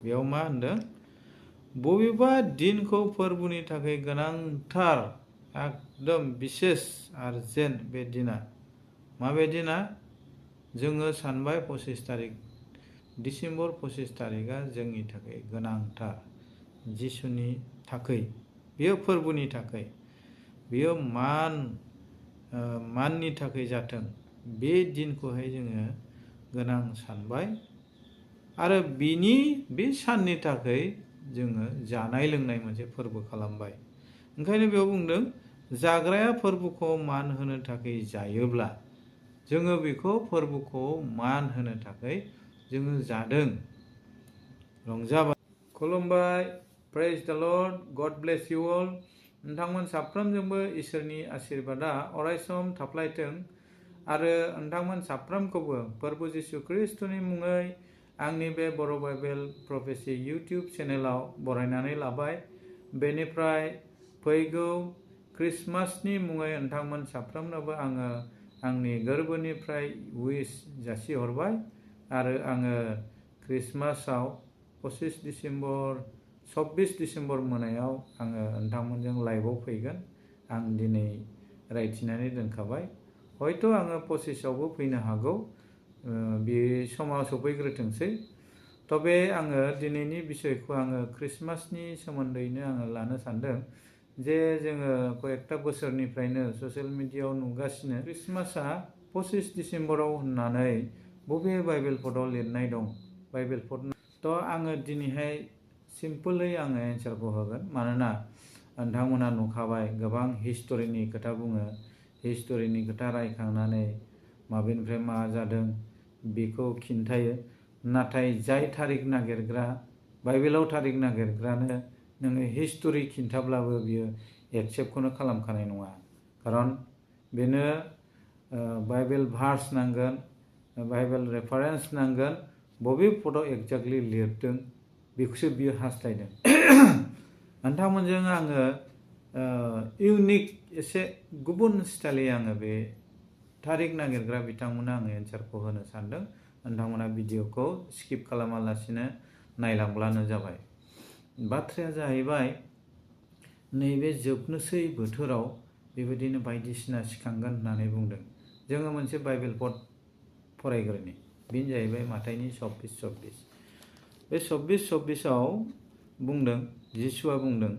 बेयाव मा होनदों बबेबा दिनखौ फोरबोनि थाखाय गोनांथार एकदम बिसेस आर्जेन्ट बे दिना माबे दिना जोङो सानबाय 25 तारिख डिसेम्बर 25 तारिखआ जोंनि थाखाय गोनांथार जिसुनि थाखाय बेयो फोरबोनि थाखाय बेयो माननि थाखाय जाथों बे दिनखौहाय जोङो गोनां सानबाय आरो बे साननि थाखाय जोङो जानाय लोंनाय मोनसे फोरबो खालामबाय ओंखायनो बेयाव बुंदों जाग्राया फोरबोखौ मान होनो थाखाय जायोब्ला जोङो बेखौ फोरबोखौ मान होनो थाखाय जोङो जादों रंजाबाय खुलुमबाय प्रेज द लर्ड गड ब्लेस इउ अल नोंथांमोन साफ्रोमजोंबो इसोरनि आशीर्बादा अरायसम थाफ्लायथों आरो नोंथांमोन साफ्रोमखौबो प्रभु जिशु ख्रीष्टनि मुङै आंनि बे बर' बाइबेल प्रफेसि इउटिउब चेनेलाव बरायनानै लाबाय बेनिफ्राय फैगौ क्रिसमासनि मुङै नोंथांमोन साफ्रोमनोबो आङो आंनि गोरबोनिफ्राय उइश जासिहरबाय आरो आङो क्रिसमासाव 25 डिसेम्बर मोनायाव आङो नोंथांमोनजों लाइभआव फैगोन आं दिनै रायथिनानै दोनखाबाय हयथ' आङो 25आवबो फैनो हागौ बे समाव सफैग्रोथोंसै तबे आङो दिनैनि बिषयखौ आङो क्रिसमासनि सोमोन्दैनो आङो लानो सानदों जे जोङो कयेकटा बोसोरनिफ्रायनो ससियेल मिडियायाव नुगासिनो क्रिसमासआ 25 डिसेम्बराव होननानै बबे बाइबेल पदआव लिरनाय दं बाइबेल पद थ' आङो दिनैहाय सिम्पोलै आङो एन्सारखौ होगोन मानोना नोंथांमोना नुखाबाय गोबां हिस्ट'रिनि खोथा बुङो हिस्ट'रिनि खोथा रायखांनानै माबेनिफ्राय मा जादों बेखौ खिन्थायो नाथाय जाय थारिख नागिरग्रा बाइबेलाव थारिख नागिरग्रानो नोङो हिस्ट'रि खिन्थाब्लाबो बियो एक्सेप्टखौनो खालामखानाय नङा खारन बेनो बाइबेल भार्स नांगोन बाइबेल रेफारेन्स नांगोन बबे पदआव एक्जेक्टलि लिरदों बेखौसो बियो हास्थायदों नोंथांमोनजों आङो इउनिक एसे गुबुन स्टाइलै आङो बे थारिख नागिरग्रा बिथांमोना आङो एन्सारखौ होनो सानदों नोंथांमोना भिडिअखौ स्किप खालामालासिनो नायलांब्लानो जाबाय बाथ्राया जाहैबाय नैबे जोबनोसै बोथोराव बेबायदिनो बायदिसिना सिखांगोन होननानै बुंदों जोङो मोनसे बाइबेल पद फरायग्रोनि बेनो जाहैबाय माथाइनि 26 बे 26आव बुंदों जिसुआ बुंदों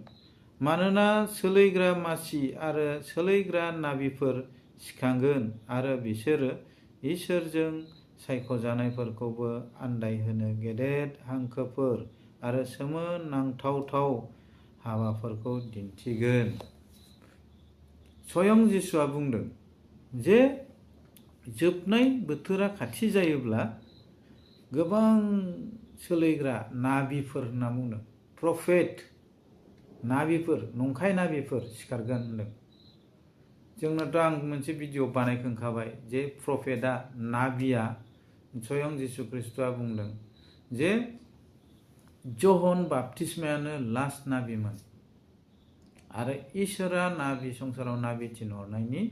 मानोना सोलैग्रा मासि आरो सोलैग्रा नाबिफोर सिखांगोन आरो बिसोरो इसोरजों सायख'जानायफोरखौबो आन्दायहोनो गेदेर हांखोफोर आरो सोमोनांथाव हाबाफोरखौ दिन्थिगोन स्वयं जिसुआ बुंदों जे जोबनाय बोथोरा खाथि जायोब्ला गोबां सोलैग्रा नाबिफोर होनना बुंदों प्रफेट नाबिफोर नंखाय नाबिफोर सिखारगोन होनदों जोंनोथ' आं मोनसे भिडिअ बानायखांखाबाय जे प्रफेटआ नाबिया स्वयं जिशु ख्रीष्टआ बुंदों जे जहन बाप्तिस्मायानो लास्ट नाबिमोन आरो इसोरा नाबि संसाराव नाबि थिनहरनायनि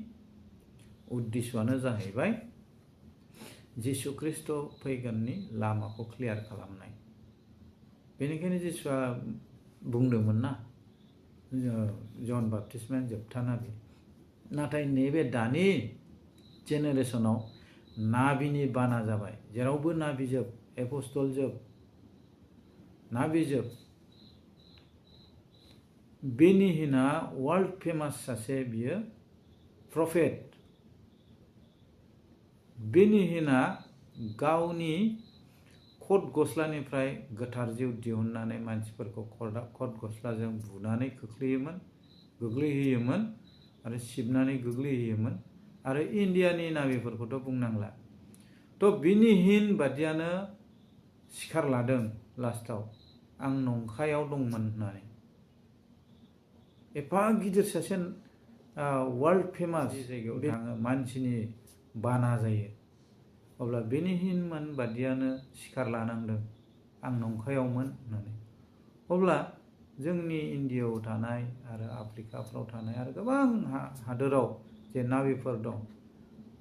उद्देश्यआनो जाहैबाय जिशु ख्रीष्ट फैगोननि लामाखौ क्लियार खालामनाय बेनिखायनो जिसुआ बुंदोंमोन ना जहन बाप्तिस्मायानो जोबथा नाबि नाथाय नैबे दानि जेनेरेसनाव नाबिनि बाना जाबाय जेरावबो नाबिजोब एपस्टल जोब नाबिजोब बेनि हिना वर्ल्ड फेमास सासे बियो प्रफेट बेनि हिना गावनि कट गस्लानिफ्राय गोथार जिउ दिहुननानै मानसिफोरखौ कट गस्लाजों बुनानै गोग्लैहोयोमोन आरो सिबनानै गोग्लैहोयोमोन आरो इन्डियानि नाबिफोरखौथ' बुंनांला थ' बिनि हिन बादियानो सिखार लादों लास्टाव आं नंखायाव दंमोन होननानै एफा गिदिर सासे वर्ल्ड फेमास जायगायाव थाङो मानसिनि बाना जायो अब्ला बेनि हिनमोन बादियानो सिखार लानांदों आं नंखायावमोन होननानै अब्ला जोंनि इन्डियायाव थानाय आरो आफ्रिकाफ्राव थानाय आरो गोबां हादोराव जे नाबिफोर दं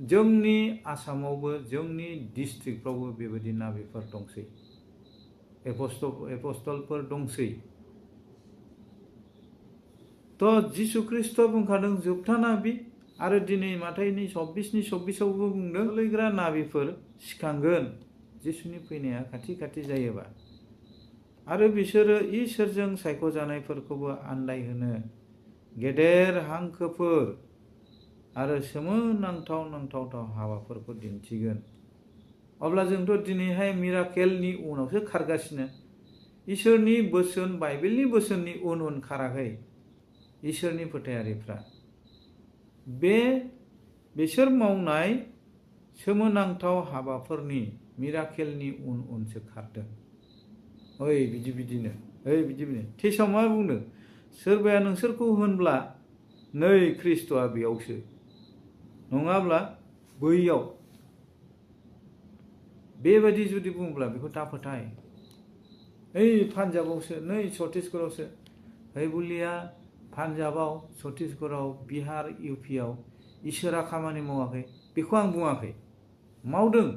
जोंनि आसामावबो जोंनि डिस्ट्रिक्टफ्रावबो बेबायदि नाबिफोर दंसै एपस्टलफोर दंसै। तो जिसु ख्रिस्ट' बुंखादों जोबथा नाबि आरो दिनै माथाइनि 26आवबो बुंदों लैग्रा नाबिफोर सिखांगोन जिसुनि फैनाया खाथि खाथि जायोबा आरो बिसोरो इसोरजों सायख'जानायफोरखौबो आन्दायहोनो गेदेर हांखोफोर आरो सोमोनांथाव हाबाफोरखौ दिन्थिगोन। अब्ला जोंथ' दिनैहाय मिराकेलनि उनावसो खारगासिनो। इसोरनि बोसोन बाइबेलनि बोसोननि उन खाराखै इसोरनि फोथायारिफ्रा। बिसोर मावनाय सोमोनांथाव हाबाफोरनि मिराकेलनि उनसो खारदों। ओइ बिदिनो थेसाव मा बुंदों? सोरबाया नोंसोरखौ होनब्ला नै ख्रिस्ट'आ बेयावसो नङाब्ला बैयाव बेबायदि जुदि बुङोब्ला बेखौ दा फोथाय। ओइ पान्जाबावसो नै छत्तीसगढ़आवसो ओइ बुलिया पान्जाबाव छत्तीसगढ़आव बिहार इउपिआव इसोरा खामानि मावाखै बेखौ आं बुङाखै, मावदों।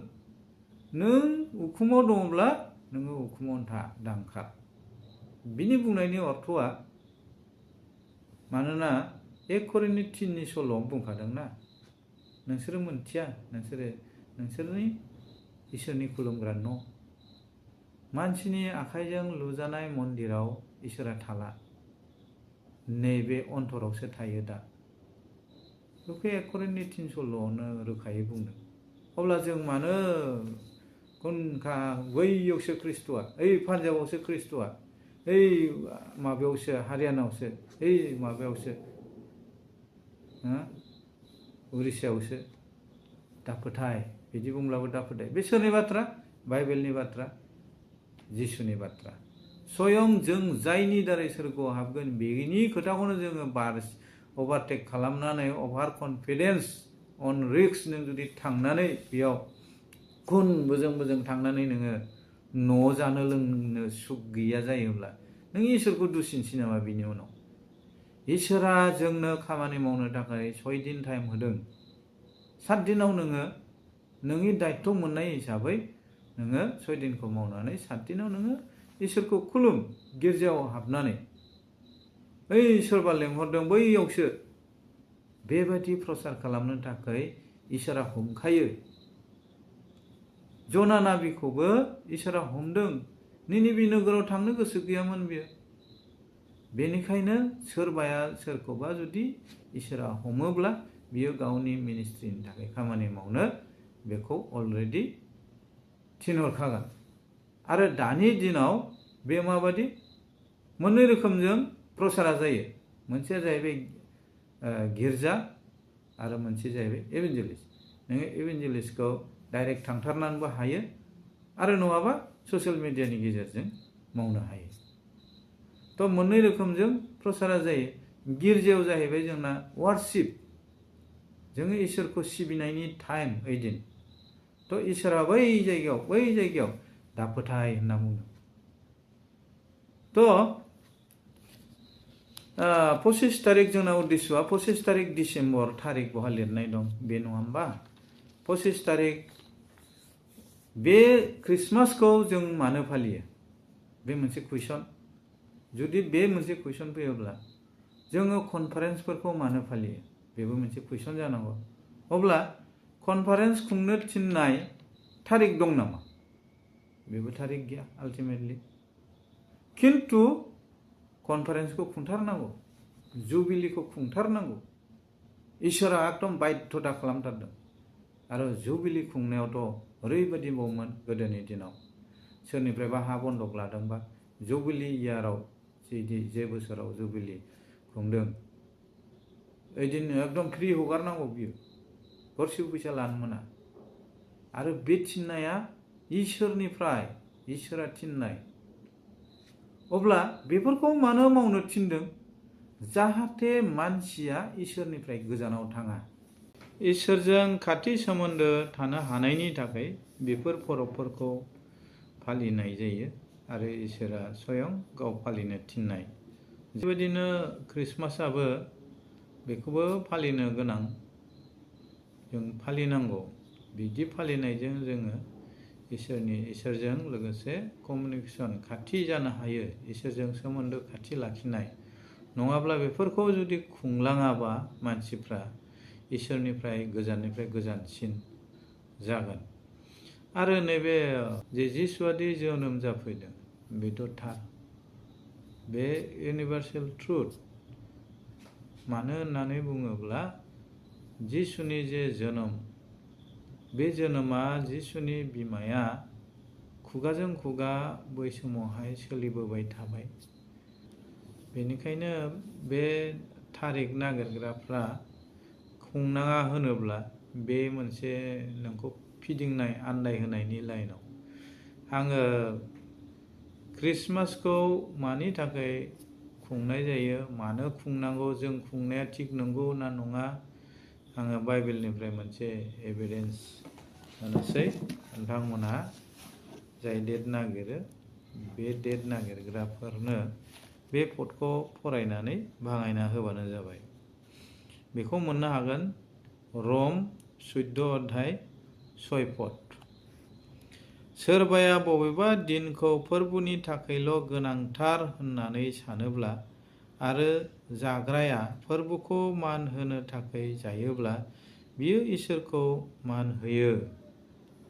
नों उखुमाव दङब्ला नोङो उखुमावनो था दांखार। बिनि बुंनायनि अर्थ'आ मानोना 1 करिन्थि 3नि सल'आव बुंखादोंना नोंसोरो मोनथिया नोंसोरनि इसोरनि खुलुमग्रा न' मानसिनि आखाइजों लुजानाय मन्दिराव इसोरा थाला, नैबे अन्तरावसो थायो दा। बेखौ 1 करिन्थि 3 सल'आवनो रोखायै बुंदों। अब्ला जों मानो बैयावसो ख्रिस्ट'आ, ओइ पान्जाबावसो ख्रिस्ट'आ, ओइ माबायावसो हारियानावसो, ओइ माबायावसो उरिष्यायावसो दा फोथाय। बिदि बुंब्लाबो दा फोथाय। बे सोरनि बाथ्रा? बाइबेलनि बाथ्रा, जिसुनि बाथ्रा। स्वयं जों जायनि दारै सोरगोआव हाबगोन बेनि खोथाखौनो जोङो अभारटेक खालामनानै अभार कनफिडेन्स अन रिस्क नों जुदि थांनानै बेयाव बोजों थांनानै नोङो न' जानो लोंनो सुख गैया जायोब्ला नों इसोरखौ दुसिनसै नामा? बिनि उनाव इसोरा जोंनो खामानि मावनो थाखाय 6 दिन टाइम होदों। 7 दिनाव नोङो नोंनि दायित्व मोननाय हिसाबै नोङो 6 दिनखौ मावनानै 7 दिनाव नोङो इसोरखौ खुलुम गिर्जायाव हाबनानै। ओइ सोरबा लेंहरदों बैयावसो बेबायदि प्रसार खालामनो थाखाय इसोरा हमखायो। ज'ना नाबिखौबो इसोरा हमदों। निनिबे नोगोराव थांनो गोसो गैयामोन बियो। बेनिखायनो सोरबाया सोरखौबा जुदि इसोरा हमोब्ला बियो गावनि मिनिस्ट्रिनि थाखाय खामानि मावनो बेखौ अलरेडि थिनहरखागोन। आरो दानि दिनाव बे माबादि मोननै रोखोमजों प्रसारा जायो। मोनसेया जाहैबाय गिर्जा आरो मोनसे जाहैबाय एभेन्जेलिस्ट। नोङो एभेन्जेलिस्टखौ डाइरेक्ट थांथारनानैबो हायो आरो नङाबा ससियेल मिडियानि गेजेरजों मावनो हायो। तो मोननै रोखोमजों प्रसारा जायो। गिर्जायाव जाहैबाय जोंना वार्शिप, जोङो इसोरखौ सिबिनायनि टाइम ओइदिन। तो इसोरा बै जायगायाव दा फोथाय होनना बुंदों। तो 25 तारिख जोंना उद्देश्यआ 25 तारिख डिसेम्बर तारिख बहा लिरनाय दं बे नङा होमबा? 25 तारिख बे ख्रिस्टमासखौ जों मानो फालियो? बे मोनसे कुइसन। जुदि बे मोनसे कुइसन फैयोब्ला जोङो कनफारेन्सफोरखौ मानो फालियो? बेबो मोनसे कुइसन जानांगौ। अब्ला कनफारेन्स खुंनो थिननाय तारिख दं नामा? बेबो तारिख गैया आल्टिमेटलि। खिन्थु कनफारेन्सखौ खुंथारनांगौ, जुबिलिखौ खुंथारनांगौ। इसोरा एकदम बाध्यता खालामथारदों। आरो जुबिलि खुंनायावथ' ओरैबायदि बावमोन गोदोनि दिनाव सोरनिफ्रायबा हा बन्दक लादोंबा जुबिलि इयाराव जे बोसोराव जुबिलि खुंदों ओइदिन एकदम फ्रि हगारनांगौ बियो, गरसेबो फैसा लानो मोना। आरो बे थिननाया इसोरनिफ्राय, इसोरा थिननाय। अब्ला बेफोरखौ मानो मावनो थिनदों? जाहाथे मानसिया इसोरनिफ्राय गोजानाव थाङा, इसोरजों खाथि सोमोन्दो थानो हानायनि थाखाय बेफोर फरबफोरखौ फालिनाय जायो आरो इसोरा स्वयं गाव फालिनो थिननाय। बेबायदिनो ख्रिस्टमासआबो बेखौबो फालिनो गोनां, जों फालिनांगौ। बिदि फालिनायजों जोङो इसोरजों लोगोसे कमिउनिकेसन खाथि जानो हायो, इसोरजों सोमोन्दो खाथि लाखिनाय। नङाब्ला बेफोरखौ जुदि खुंलाङाबा मानसिफ्रा इसोरनिफ्राय गोजानसिन जागोन। आरो नैबे जे जिसुआदि जोनोम जाफैदों बेथ' थार, बे इउनिभार्सेल ट्रुथ। मानो होननानै बुङोब्ला जिसुनि जे जोनोम, बे जोनोमा जिसुनि बिमाया खुगाजों खुगा बै समावहाय सोलिबोबाय थाबाय। बेनिखायनो बे थारिख नागिरग्राफ्रा खुंनाङा होनोब्ला बे मोनसे नोंखौ फिदिंनाय, आन्दायहोनायनि लाइनाव। आङो ख्रिस्टमासखौ मानि थाखाय खुंनाय जायो, मानो खुंनांगौ, जों खुंनाया थिग नंगौ ना नङा, आङो बाइबेलनिफ्राय मोनसे एभिडेन्स होनोसै। नोंथांमोनहा जाय डेट नागिरो बे डेट नागिरग्राफोरनो बे पदखौ फरायनानै भाङायना होबानो जाबाय। बेखौ मोननो हागोन रम 14 अध्याय 6 पद। सोरबाया बबेबा दिनखौ फोरबोनि थाखायल' गोनांथार होननानै सानोब्ला आरो जाग्राया फोरबोखौ मान होनो थाखाय जायोब्ला बियो इसोरखौ मान होयो।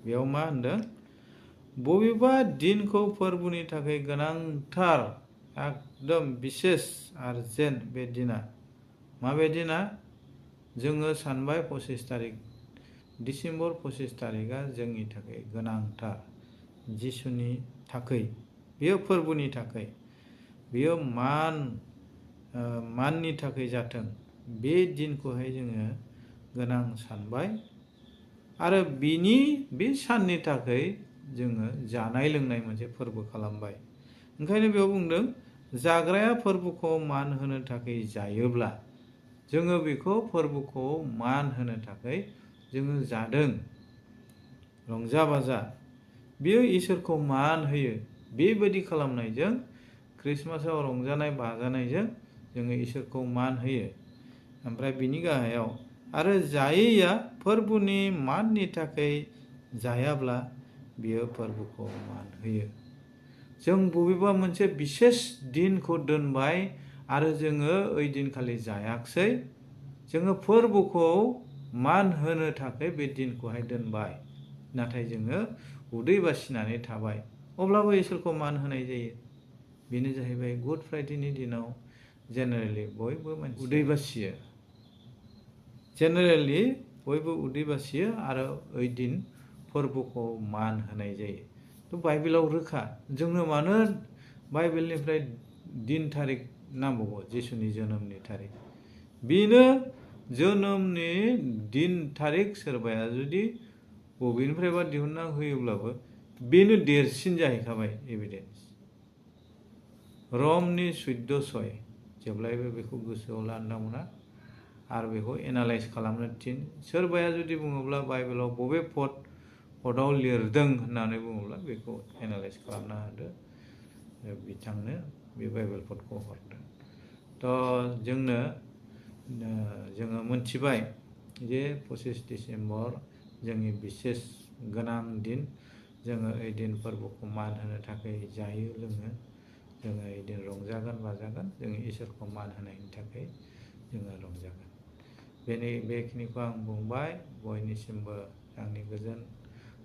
बेयाव मा होनदों? बबेबा दिनखौ फोरबोनि थाखाय गोनांथार, एकदम बिसेस आर्जेन्ट बे दिना। माबे दिना? जोङो सानबाय 25 तारिख, डिसेम्बर 25 तारिखआ जोंनि थाखाय गोनांथार, जिसुनि थाखाय। बेयो फोरबोनि थाखाय, बेयो माननि थाखाय जाथों, बे दिनखौहाय जोङो गोनां सानबाय। आरो बे साननि थाखाय जोङो जानाय लोंनाय मोनसे फोरबो खालामबाय। ओंखायनो बेयाव बुंदों जाग्राया फोरबोखौ मान होनो थाखाय जायोब्ला, जोङो बेखौ फोरबोखौ मान होनो थाखाय जोङो जादों, रंजा बाजा। बेयो इसोरखौ मान होयो। बेबायदि खालामनायजों, ख्रिस्टमासाव रंजानाय बाजानायजों जोङो इसोरखौ मान होयो। ओमफ्राय बिनि गाहायाव आरो जायैया फोरबोनि माननि थाखाय जायाब्ला बियो फोरबोखौ मान होयो। जों बबेबा मोनसे बिसेस दिनखौ दोनबाय आरो जोङो ओइ दिनखालि जायाखसै। जोङो फोरबोखौ मान होनो थाखाय बे दिनखौहाय दोनबाय, नाथाय जोङो उदै बासिनानै थाबाय, अब्लाबो इसोरखौ मान होनाय जायो। बेनो जाहैबाय गुड फ्राइडेनि दिनाव जेनेरेलि बयबो उदै बासियो। जेनेरेलि बयबो उदै बासियो आरो ओइ दिन फोरबोखौ मान होनाय जायो। थ' बाइबेलाव रोखा, जोंनो मानो बाइबेलनिफ्राय दिन थारिख नांबावगौ, जिसुनि जोनोमनि थारिख। बेनो जोनोमनि दिन थारिख सोरबाया जुदि बबेनिफ्रायबा दिहुनना होयोब्लाबो बेनो देरसिन जाहैखाबाय एभिडेन्स। रमनि 14:6 जेब्लायबो बेखौ गोसोआव लानो नोंथांमोना, आरो बेखौ एनालाइज खालामनो थिन। सोरबाया जुदि बुङोब्ला बाइबेलाव बबे पदआव लिरदों होननानै बुङोब्ला बेखौ एनालाइज खालामना होदो, बिथांनो बे बाइबेल पदखौ हरदो। थ' जोङो मोनथिबाय जे 25 डिसेम्बर जोंनि बिसेस गोनां दिन। जोङो ओइ दिन फोरबोखौ मान होनो थाखाय जायो लोङो। जोङो ओइ दिन रंजागोन बाजागोन, जोङो इसोरखौ मान होनायनि थाखाय जोङो रंजागोन। बेखिनिखौ आं बुंबाय। बयनिसिमबो आंनि गोजोन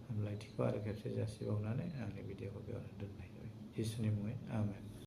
हामलायथिखौ आरो खेबसे जासिबावनानै आंनि भिडिअखौ बेयावनो दोननाय जाबाय। जिसुनि मुङै आमेन।